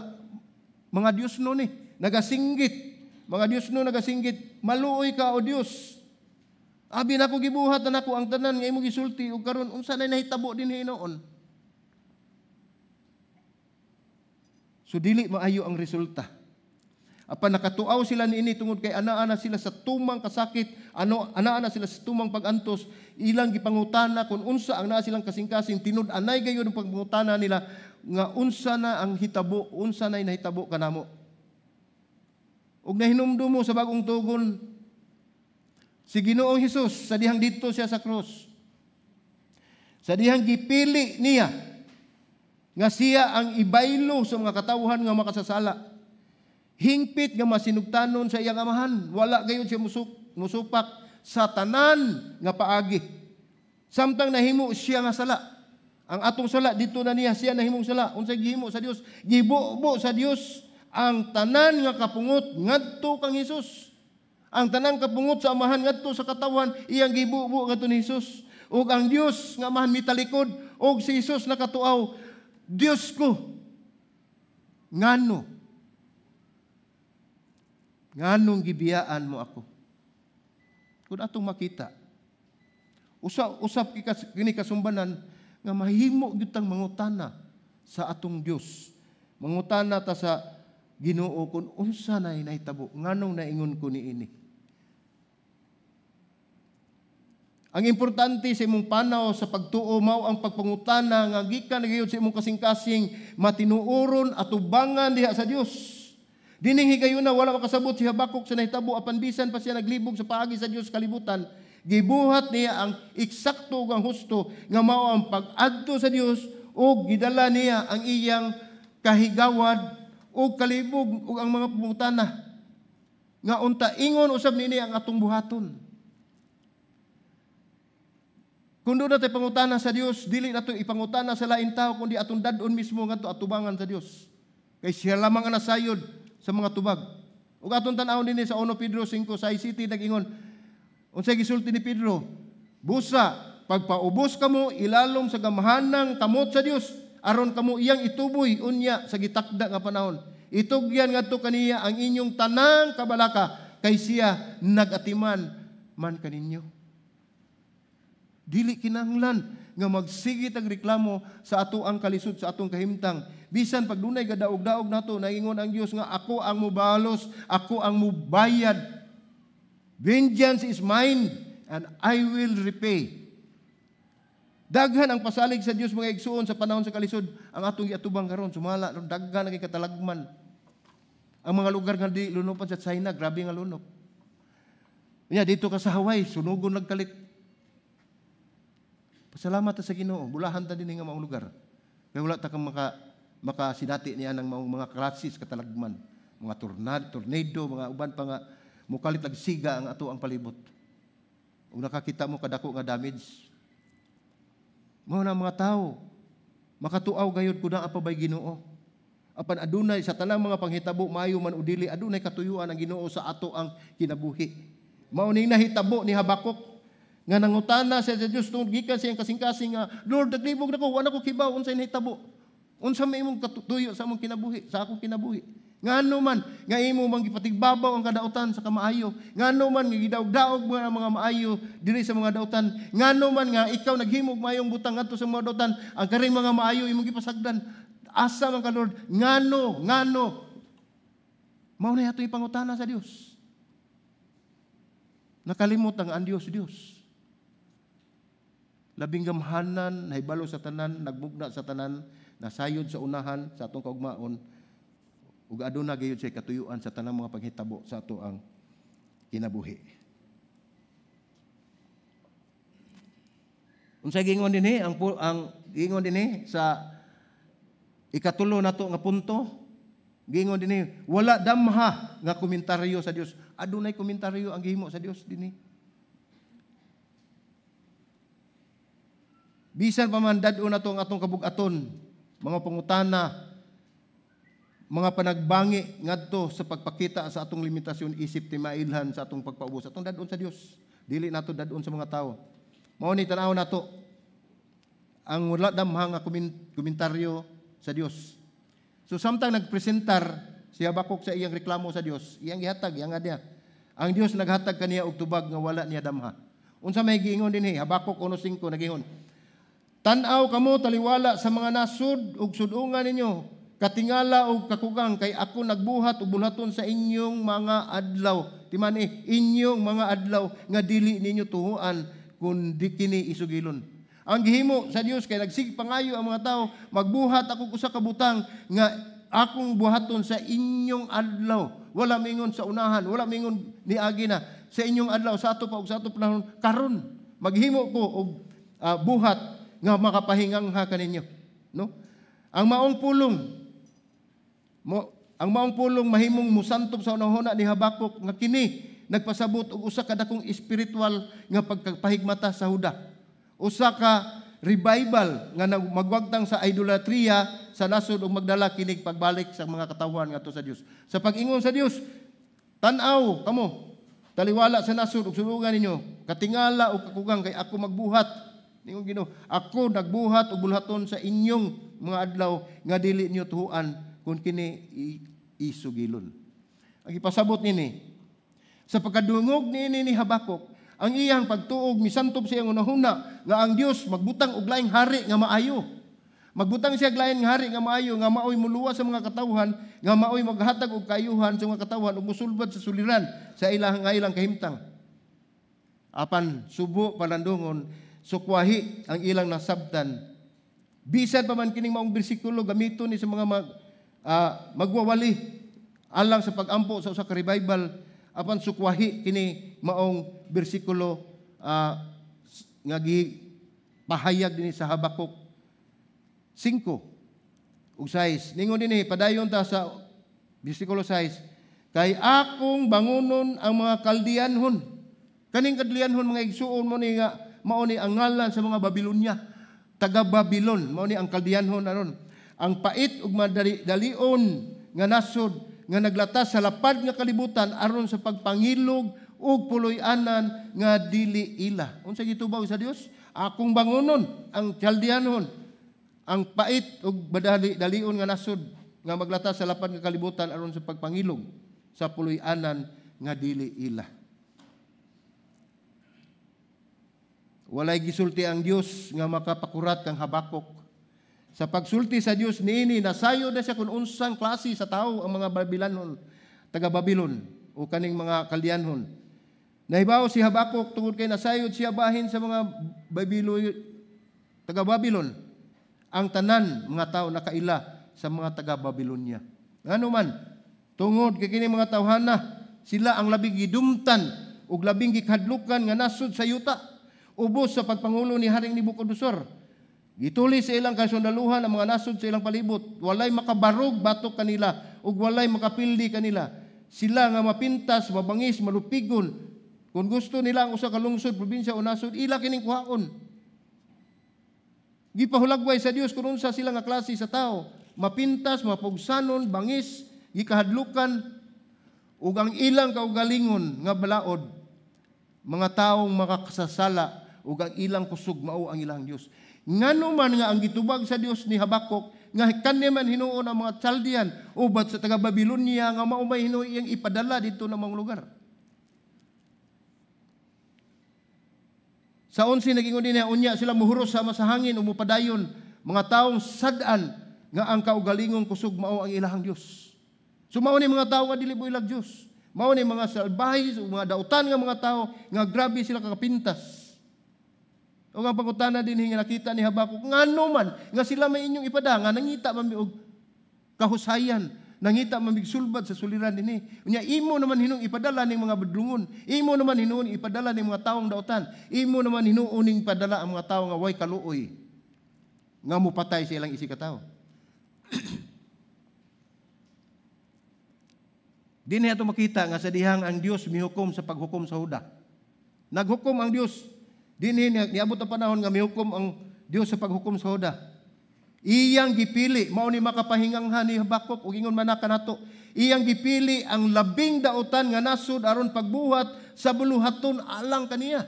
mga Dios no ni, nagasinggit. Mga Dios no nagasinggit, "Maluoy ka, o Dios. Abi nako gibuhat na nako ang tanan nga imong gisulti ug karon unsa na nahitabo dinhi noon?" So dili maayo ang resulta. Apan nakatuaw sila niini tungod kay anaa na sila sa tumang kasakit, ano anaa na sila sa tumang pagantos, ilang gipangutana kung unsa ang naa silang kasing-kasing, tinud-anay gayud ang pagpangutana nila nga unsa na ang hitabo, unsa na nahitabo kanamo. Ug nahinumdum mo sa bagong tugon, si Ginoong Hesus sa dihang didto siya sa krus. Sa dihang gipili niya nga siya ang ibaylo sa mga katawhan nga makasasala. Hingpit nga masinugtanon sa iyang amahan, wala gayud siya musupak sa tanan nga paagi. Samtang nahimo siya nga sala. Ang atong sala dito na niya siya nahimong sala. Unsay gihimo sa Dios? Gibubo sa Dios ang tanan nga kapungot ngadto kang Hesus. Ang tanang kapungot sa amahan ngadto sa katawhan iyang gibubo ngadto ni Hesus. Ug ang Dios nga amahan mitalikod ug si Hesus nakatuaw, "Dios ko, ngano? Nganong gibiyaan mo ako?" Kung atong makita, usap kini kasumbanan nga mahimo gyud tang mangutana sa atong Dios. Mangutana ta sa Ginoo kung unsa na nahitabo, nganong naingon ko niini. Ang importante sa imong panaw sa pagtuo mao ang pagpangutana nga gikan gayud sa imong kasing-kasing matinuoron atubangan diha sa Dios. Dining higayuna wala makasabot si Habakuk sa nahitabo apan bisan pa siya naglibog sa paagi sa Dios kalibutan, gibuhat niya ang eksakto ug ang husto nga mao ang pag-adto sa Dios ug gidala niya ang iyang kahigawad ug kalibog ug ang mga pangutana nga unta ingon usab niini ang atong buhaton. Kung doon natin pangutana sa Dios, dili nato ipangutana sa lain tao kundi atong dad-on mismo ngadto atubangan sa Dios. Kay siya lamang ang nasayod sa mga tubag. Ug atong tan-awon dinhi sa 1 Pedro 5:6 City nag-ingon. Unsay gisulti ni Pedro? "Busa, pagpaubos kamo ilalom sa gamhanang kamot sa Dios, aron kamo iyang ituboy unya sa gitakda nga panahon. Itugyan ngadto kaniya ang inyong tanang kabalaka kay siya nagatiman man kaninyo." Dili kinahanglan nga magsigit ang reklamo sa ato ang kalisod sa atong kahimtang. Bisan pag dunay gadaog-daog nato, naingon ang Dios nga ako ang mubalos, ako ang mubayad. Vengeance is mine and I will repay. Daghan ang pasalig sa Dios, mga igsuon, sa panahon sa kalisod ang atong giatubang karon sumala daghan ang katalagman. Ang mga lugar nga di lunopan sa China, grabe nga lunok. Unya dito ka sa Hawaii, sunugon nagkalit. Pasalamat ta sa Ginoo, bulahan ta dinhi nga maong lugar. Kay wala ta kang makasinati niya ng mga krisis katalagman, mga tornado, mga uban pa nga mukalit ag siga ang ato ang palibot. Ug nakakita mo kadako nga damage. Mao na mga tawo makatuaw gayud kun naa pa bay Ginoo. Apan adunay sa tanang mga panghitabo, maayo man o dili, adunay katuyuan ang Ginoo sa ato ang kinabuhi. Mao ning nahitabo ni Habakuk. Nga nangutana siya sa Dios tungod gikan sa iyang kasing-kasing nga, "Lord, naglibog na ko, wala ko kibaw unsay nahitabo. Unsa may imong katuyo sa among kinabuhi, sa akong kinabuhi. Ngano man nga imo mang gipatigbabaw ang kadautan sa kamaayo? Ngano man nga gidaog-daog mga mga maayo diri sa mga dautan? Ngano man nga ikaw naghimog maayong butang ngadto sa mga dautan, ang karing mga maayo imong gipasagdan? Asa man ka, Lord? Ngano, ngano?" Mao na ato ipangutana sa Dios. Nakalimot ang Dios, Dios. Labing gamhanan, nahibalo sa tanan, nagmugna sa tanan, nasayod sa unahan sa atong kaugmaon, ug aduna gayud siya katuyuan sa tanang mga panghitabo sa ato ang kinabuhi. Unsay giingon dinhi ang giingon dinhi sa ikatulo nato nga punto, giingon dinhi wala damha nga komentaryo sa Dios. Adunay komentaryo ang gihimo sa Dios dinhi. Bisan pa man dad-on nato ang atong kabug-aton, mga pangutana, mga panagbangi ngadto sa pagpakita sa atong limitasyon isip timailhan sa atong pagpaubos, atong dad-on sa Dios. Dili nato dad-on sa mga tawo. Mao ni tan-aw nato ang wala damha nga komentaryo sa Dios. So samtang nagpresentar si Habakuk sa iyang reklamo sa Dios, iyang gihatag, iyang niya. Ang Dios naghatag kaniya og tubag nga wala niya damha. Unsa may giingon dinhi? Habakuk 1:5 nagingon, "Tan-aw kamo taliwala sa mga nasud ug sud-ungan ninyo, katingala og kakugang, kay ako nagbuhat og bulhaton sa inyong mga adlaw." Timani, inyong mga adlaw nga dili ninyo tuhuan kun di kini isugilon. Ang gihimo sa Dios kay nagsigpangayo ang mga tao, magbuhat ako usa ka butang nga akong buhaton sa inyong adlaw. Wala mingon sa unahan, wala mingon niagi na sa inyong adlaw, sa ato pa ug sa ato panahon karon maghimo ko og buhat nga makapahingangha kaninyo, no? Ang maong pulong mo, ang maong pulong mahimong musantob sa unahona ni Habakuk nga kini nagpasabot og usa ka dakong espiritual nga pagkapahigmata sa Huda. Usa ka revival nga magwagtang sa idolatria sa nasod ug magdala kinig pagbalik sa mga katawhan ngadto sa Dios. Sa pag-ingon sa Dios, tan-aw kamo taliwala sa nasod ug sulugan ninyo, katingala ug kakugang, kay ako magbuhat. Ningon Ginoo, ako nagbuhat og bulhaton sa inyong mga adlaw nga dili niyo tuhuan kun kini isugilon. Ang ipasabot nini, sa pagkadungog niini ni Habakuk, ang iyang pagtuog misantob sa iyang hunahuna nga ang Dios magbutang og laing hari nga maayo. Magbutang siya og laing hari nga maayo nga maoy muluwas sa mga katawhan, nga maoy maghatag og kaayuhan sa mga katawhan ug mosulbad sa suliran sa ilang nga ilang kahimtang. Apan subo palandungon, sukwahi ang ilang nasabtan. Bisan pa man kining maong bersikulo gamiton ni sa mga magwawali alang sa pagampo sa usa ka revival, apan sukwahi kini maong bersikulo nga gipahayag dinhi sa Habakuk 5:6. Ningon dinhi padayon ta sa bersikulo 6, kay akong bangunon ang mga Kaldeanhon. Kaning Kaldeanhon mga igsuon mo ni nga mao ni ang ngalan sa mga Babilonya, taga Babilon, mao ni ang Kaldeanhon aron. Ang pait ug madalion nga nasod nga naglatas sa lapad nga kalibutan aron sa pagpangilog ug puloy-anan nga dili ila. Unsa gitubaw sa Dios? Akong bangunon ang Kaldeanhon, ang pait ug dalion nga nasod nga maglatas sa lapad nga kalibutan aron sa pagpangilog sa puloy-anan nga dili ila. Walay gisulti ang Dios nga makapakurat kang Habakuk. Sa pagsulti sa Dios niini, nasayod na siya kung unsang klase sa tao ang mga Babilonon, taga Babilon o kaning mga Kaldeanhon. Nahibaw si Habakuk tungod kay nasayod siya bahin sa mga Babiloy, taga Babilon. Ang tanan mga tao nakaila sa mga taga Babilonia. Ngano man, tungod kay kini mga tawhana, sila ang labing gidumtan ug labing gikadlukan nga nasod sa yuta. Ubos sa pagpangulo ni Haring Nebuchadnezzar. Gituli sa ilang kasundaluhan ang mga nasod sa ilang palibot. Walay makabarog batok kanila ug walay makapildi kanila. Sila nga mapintas, mabangis, malupigon. Kung gusto nila ang usa ka lungsod, probinsya o nasod, ila kining kuhaon. Gipahulagway sa Dios kung unsa sila nga klase sa tao. Mapintas, mapugsanon, bangis, gikahadlukan ug ang ilang kaugalingon nga balaod Mga taong makakasasala ug ang ilang kusog mao ang ilang Dios. Ngano man nga ang gitubag sa Dios ni Habakuk nga kani man hinuon ang mga Chaldean o bat sa taga Babylonia nga mao may hinuon iyang ipadala didto na mga lugar. Sa 11 nagingon din niya, unya sila muhuros sama sa hangin o mupadayon mga taong sad-an nga ang kaugalingong kusog mao ang ilahang Dios. So mao ni mga tawo nga dili builag Dios. Mao ni mga salbahe, mga dautan nga mga tao nga grabe sila kakapintas. O ang pangutana din nga nakita ni Habakuk, ngano man nga sila may inyong ipada nga nangita man mi og kahusayan, nangita man mig sulbad sa suliran dinhi. Unya imo naman hinuon ipadala ning mga badlungon, imo naman hinuon ipadala ning mga taong dautan, imo naman hinuon ning padala ang mga tawo nga way kaluoy nga mopatay sa ilang isig ka tawo. Dinhi ato makita nga sa dihang ang Dios mihukom sa paghukom sa Huda. Naghukom ang Dios. Dinhi niabot ang panahon nga mihukom ang Dios sa paghukom sa Huda. Iyang gipili, mao ni makapahinganghan ni Habakuk ug ingon man kanato. Iyang gipili ang labing dautan nga nasud aron pagbuhat sa buluhaton alang kaniya.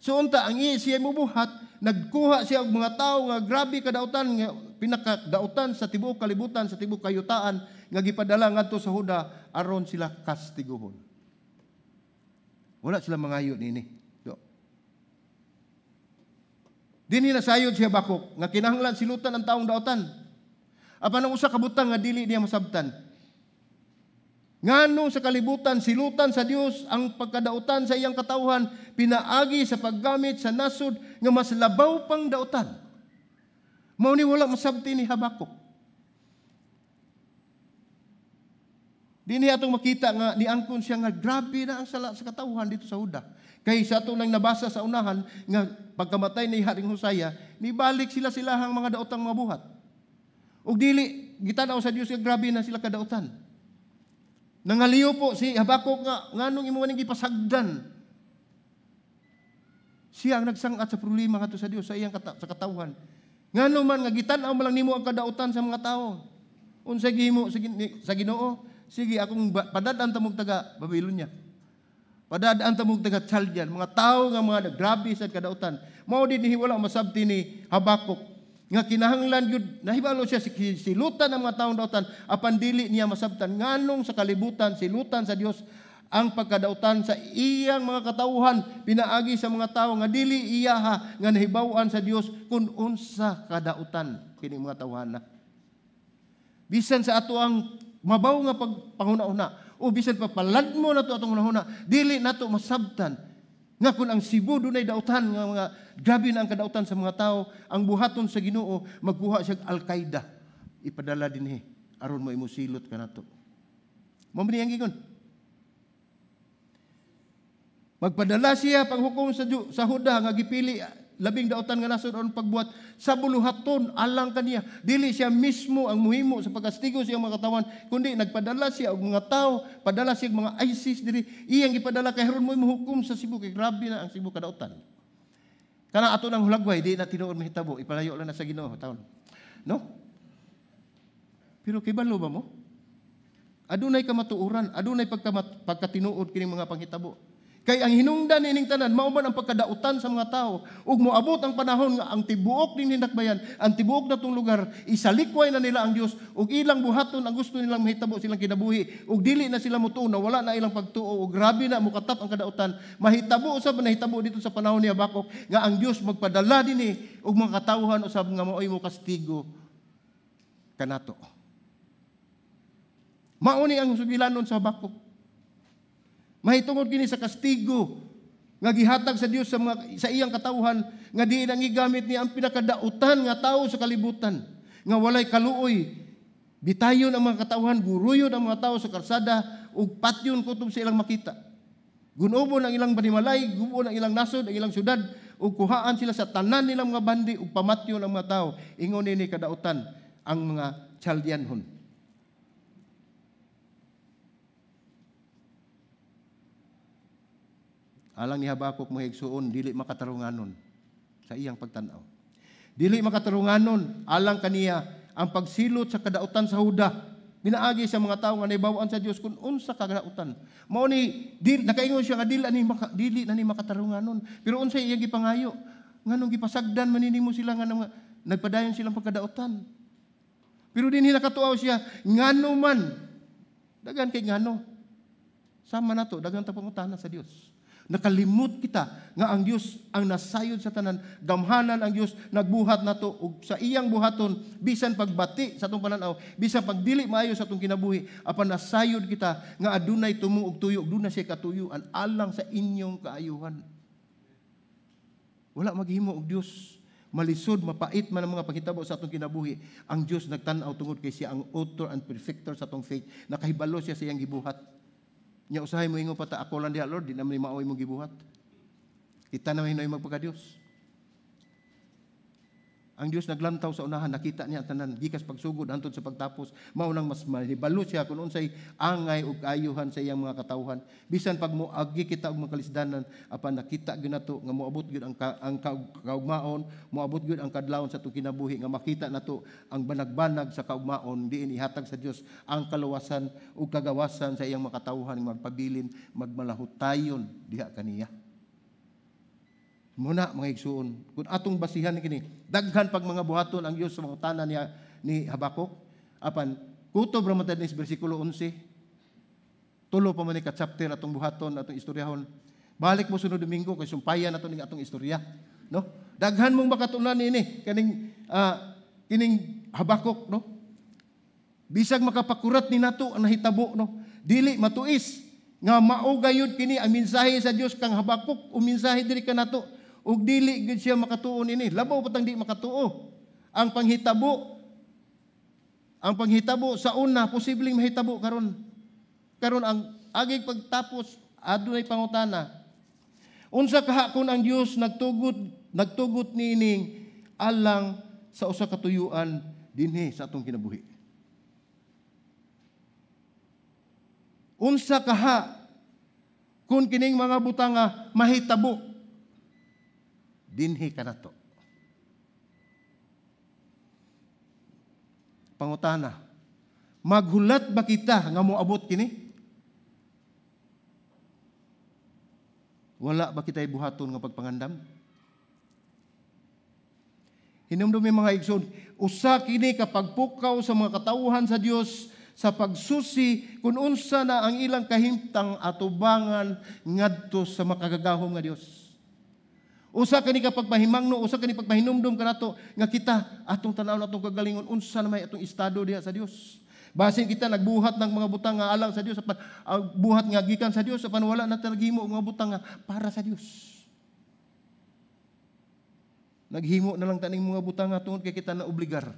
So unta ang iya siya mubuhat, nagkuha siya og mga tawo nga grabe kadautan nga pinakadautan sa tibuok kalibutan, sa tibuok kayutaan nga gipadala ngadto sa Huda aron sila kastiguhon. Wala sila mangayo niini. Dinhi nasayod si Habakuk nga kinahanglan silutan ang taong dautan. Apan ang usa ka butang nga dili niya masabtan. Nganong sa kalibutan silutan sa Dios ang pagkadautan sa iyang katawhan pinaagi sa paggamit sa nasod nga mas labaw pang dautan. Mao ni wala masabti ni Habakuk. Dinhi atong makita nga niangkon siya nga grabe na ang sala sa katawhan dito sa Huda. Kay sa ato nang nabasa sa unahan nga pagkamatay ni Haring Hosea, nibalik sila silahang mga daotang mga buhat. Ug dili gitan-aw sa Dios nga grabe na sila kadautan. Nangaliw po si Habakuk nga nganong imo ning gipasagdan. Siya ang nagsangat sa problema ngadto sa Dios sa iyang sa katawhan. Ngano man nga gitan-aw man lang nimo ang kadautan sa mga tawo. Unsay gihimo sa Ginoo? Sige, akong padad-an tamog taga Babylonia. Padad-an tamog taga Chaldean, mga tawo nga mga grabe sa kadautan. Mao din ni wala masabti ni Habakuk nga kinahanglan gyud nahibalo siya silutan ang mga taong dautan apan dili niya masabtan nganong sa kalibutan silutan sa Dios ang pagkadautan sa iyang mga katawhan pinaagi sa mga tawo nga dili iyaha nga nahibaw-an sa Dios kun unsa kadautan kining mga tawhana. Bisan sa ato ang mabaw nga pagpanguna-una o bisan pa paladmo nato atong hunahuna, dili nato masabtan nga kun ang Cebu dunay dautan nga mga grabe na ang kadautan sa mga tao, ang buhaton sa Ginoo magkuha siya Al-Qaeda ipadala dinhi aron mo imo silot kanato. Mao man ang gigon. Magpadala siya panghukom sa Huda nga gipili labing dautan nga nasod aron pagbuhat sa buluhaton alang kaniya. Dili siya mismo ang muhimo sa pagkastigo sa iyang mga katawan, kundi nagpadala siya og mga tawo, padala siya og mga ISIS diri. Iyang gipadala kay aron mo muhukom sa Cebu kay grabe na ang Cebu kadautan. Kana ato nang hulagway di na tinuod mahitabo, ipalayo lang na sa Ginoo taon. No? Pero kibalo ba mo? Adunay kamatuoran, adunay pagkatinuod kining mga panghitabo. Kay ang hinungdan nining tanan mao man ang pagkadautan sa mga tao ug moabot ang panahon nga ang tibuok ning hinakbayan, ang tibuok natong lugar isalikway na nila ang Dios ug ilang buhaton ang gusto nilang mahitabo silang kinabuhi ug dili na sila motuo na wala na ilang pagtuo ug grabe na mokatap ang kadautan. Mahitabo usab nahitabo dito sa panahon ni Habakuk nga ang Dios magpadala dinhi og mga katawhan usab nga maoy mokastigo kanato. Mao ni ang sugilanon sa Habakuk. Mahitungod kini sa kastigo nga gihatag sa Dios sa mga sa iyang katawhan nga di nang gigamit niya ang pinakadautan nga tawo sa kalibutan nga walay kaluoy. Bitayon ang mga katawhan, guruyon ang mga tawo sa karsada ug patyon kutob sa ilang makita. Gunobon ang ilang banimalay, gubon ang ilang nasod, ang ilang syudad ug kuhaan sila sa tanan nilang mga bandi ug pamatyon ang mga tawo. Ingon nini kadautan ang mga Chaldeanhon. Alang ni Habakuk mga igsuon, dili makatarunganon sa iyang pagtan-aw. Dili makatarunganon alang kaniya ang pagsilot sa kadautan sa Huda. Pinaagi sa mga tawo nga nahibaw-an sa Dios kung unsa kadautan. Mao ni dili nakaingon siya nga dili na ni makatarunganon. Pero unsay iyang gipangayo? Nganong gipasagdan man nimo sila nga nagpadayon silang pagkadautan? Pero dinhi nakatuaw siya, ngano man, daghan kay ngano. Sama nato, daghan ta pangutana sa Dios. Nakalimot kita nga ang Dios ang nasayod sa tanan, gamhanan ang Dios, nagbuhat nato ug sa iyang buhaton bisan pagbati sa atong pananaw, bisan pagdili maayo sa atong kinabuhi, apan nasayod kita nga adunay tumong og tuyo, duna siya katuyuan alang sa inyong kaayuhan. Wala maghimo og Dios malisod, mapait man ang mga panghitabo sa atong kinabuhi. Ang Dios nagtan-aw tungod kay siya ang author and perfecter sa atong faith. Nakahibalo siya sa iyang gibuhat. Nya usahay mo ingon pa ta, "Ako lang diha, Lord, di naman ni mao imong gibuhat." Kita naman hinoy magpaka-Dios. Ang Dios naglantaw sa unahan, nakita niya ang tanan, gikas pagsugod hantod sa pagtapos. Mao nang mas mahibalo siya kung unsay angay ug kaayuhan sa iyang mga katawhan. Bisan pag moagi kita og mga kalisdanan, apan nakita gyud nato nga moabot gyud ang kaugmaon, moabot gyud ang kadlawon sa atong kinabuhi nga makita nato ang banag-banag sa kaugmaon diin ihatag sa Dios ang kaluwasan ug kagawasan sa iyang mga katawhan nga magpabilin, magmalahutayon diha kaniya. Muna mga igsuon, kung atong basihan kini, daghan pag mga buhaton ang Dios sa mga tanan niya ni Habakuk. Apan kutob ra man ni bersikulo 11. Tulo pa man ni ka chapter atong buhaton, atong istoryahon. Balik mo sunod Domingo kay sumpayan nato ning atong istorya, no? Daghan mong makatunan niini kining Habakuk, no? Bisag makapakurat ni nato ang nahitabo, no? Dili matuis nga mao gayud kini ang mensahe sa Dios kang Habakuk o mensahe diri kanato ug dili gyud siya makatuo niini. Labaw patang di makatuo. Ang panghitabo sa una posibleng mahitabo karon. Karon ang agig pagtapos, adunay pangutana. Unsa kaha kung ang Dios nagtugot niining alang sa usa ka tuyuan dinhi sa atong kinabuhi? Unsa kaha kung kining mga butanga mahitabo dinhi kanato? Pangutana, maghulat ba kita nga moabot kini? Wala ba kita buhaton nga pagpangandam? Hinumdumi, mga igsoon, usa kini kapagpukaw sa mga katawhan sa Dios sa pagsusi kung unsa na ang ilang kahimtang atubangan ngadto sa makagagahom nga Dios. Usa kani kapag pahimangno, usa kani pagpahinumdum kanato nga kita atong tan-aw atong kagalingon unsa na may atong estado diha sa Dios. Basin kita nagbuhat ng mga butang nga alang sa Dios, apan ang buhat nga gikan sa Dios, apan wala na ta naghimo og mga butang nga para sa Dios. Naghimo na lang taning mga butang nga tungod kay kita na obligar.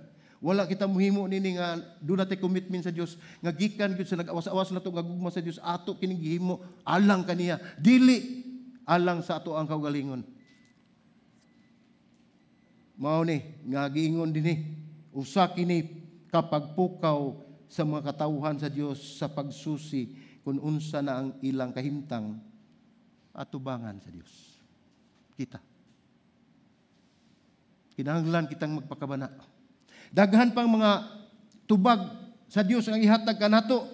Wala kita muhimo nini nga duna tay commitment sa Dios nga gikan gyud sa nag-awas-awas nato nga gugma sa Dios, ato kining gihimo alang kaniya, dili alang sa ato ang kaugalingon. Mao ni nga giingon dinhi, usa kini kapagpukaw sa mga katawhan sa Dios sa pagsusi kung unsa na ang ilang kahimtang atubangan sa Dios. Kita. Kinahanglan kitang magpakabana. Daghan pang mga tubag sa Dios ang ihatag kanato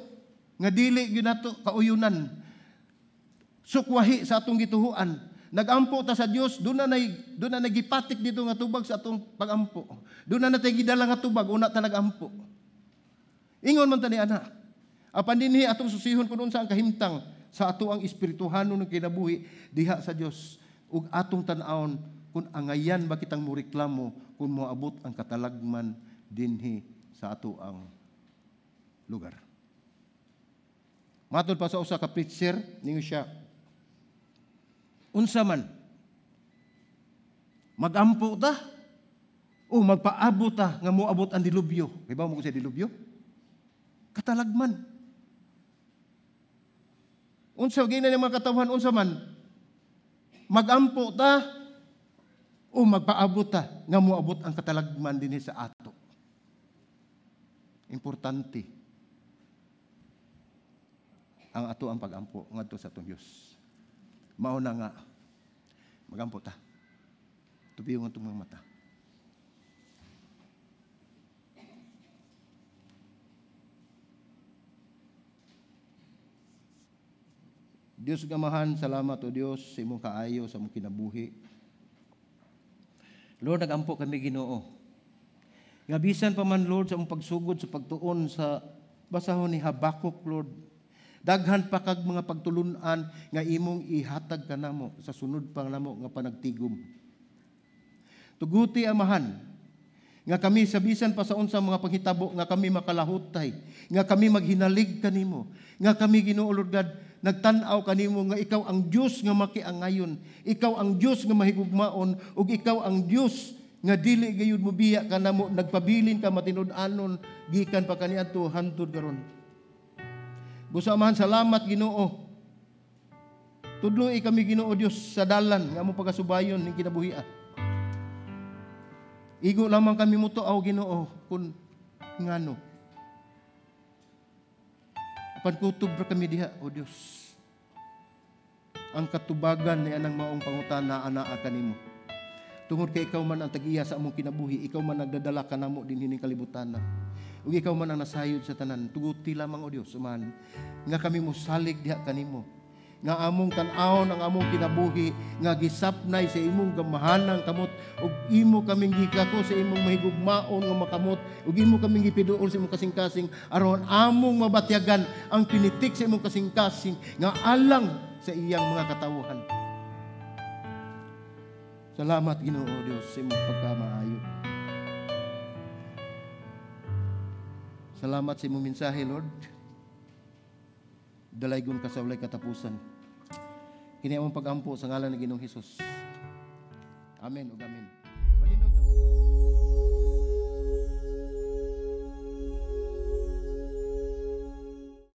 nga dili gyud nato kauyunan. Sukwahi sa atong gituhuan. Nagampo ta sa Dios, doon na nagipatik dito nga tubag sa atong pagampo. Doon na natay gidala nga tubag una ta nagampo. Ingon man ta ni ana. Apan dinhi atong susihon kung unsa ang kahimtang sa ato ang espirituhanon ng kinabuhi diha sa Dios ug atong tan-awon kung angayan ba kitang moreklamo kung moabot ang katalagman dinhi sa ato ang lugar. Matod pa sa usa ka preacher, ningon siya, unsa man, magampo ta o magpaabot ta nga moabot ang dilubyo? Iba mo ko sa dilubyo? Katalagman. Unsa gina ng mga katawhan, unsa man, magampo ta o magpaabot ta nga moabot ang katalagman dinhi sa ato? Importante ang ato ang pagampo ngadto sa atong Dios. Mao na nga magampo ta. Tubiyon ang atong mga mata. Diyos Amahan, salamat, O Dios, sa imong kaayo sa among kinabuhi. Lord, nagampo kami, Ginoo, nga bisan pa man, Lord, sa among pagsugod sa pagtuon sa basahon ni Habakuk, Lord, daghan pa kag mga pagtulunan nga imong ihatag kanamo sa sunod pa namo nga panagtigom. Tuguti, Amahan, nga kami sa bisan pa sa unsa mga panghitabo nga kami makalahutay, nga kami maghinalig kanimo, nga kami, Ginoo Lord God, nagtan-aw kanimo nga ikaw ang Dios nga makiangayon, ikaw ang Dios nga mahigugmaon, ug ikaw ang Dios nga dili gayud mobiya kanamo, nagpabilin ka matinud-anon gikan pa kaniadto hantod karon. Busa, Amahan, salamat, Ginoo. Tudloi kami, Ginoo Dios, sa dalan nga among pagasubayon ning kinabuhia. Igo lamang kami mutuaw, Ginoo, kung ngano. Apan kutob ra kami diha, O Dios. Ang katubagan ni anang maong pangutana anaa kanimo. Tungod kay ikaw man ang tag-iya sa among kinabuhi, ikaw man nagdadala kanamo dinhi ning kalibutan. Ug ikaw man ang nasayod sa tanan. Tuguti lamang, O Dios, man nga kami mosalig diha kanimo. Nga among tan-awon ang among kinabuhi nga gisapnay sa imong gamahanang kamot ug imo kaming gikako sa imong mahigugmaon nga makamot ug imo kaming gipiduol sa imong kasing-kasing aron among mabatyagan ang pinitik sa imong kasing-kasing nga alang sa iyang mga katawhan. Salamat, Ginoo Dios, sa imong pagkamaayo. Salamat sa imong mensahe, Lord. Dalaygon ka sa walay katapusan. Kini among pagampo sa ngalan ni Ginoong Hesus. Amen ug amen.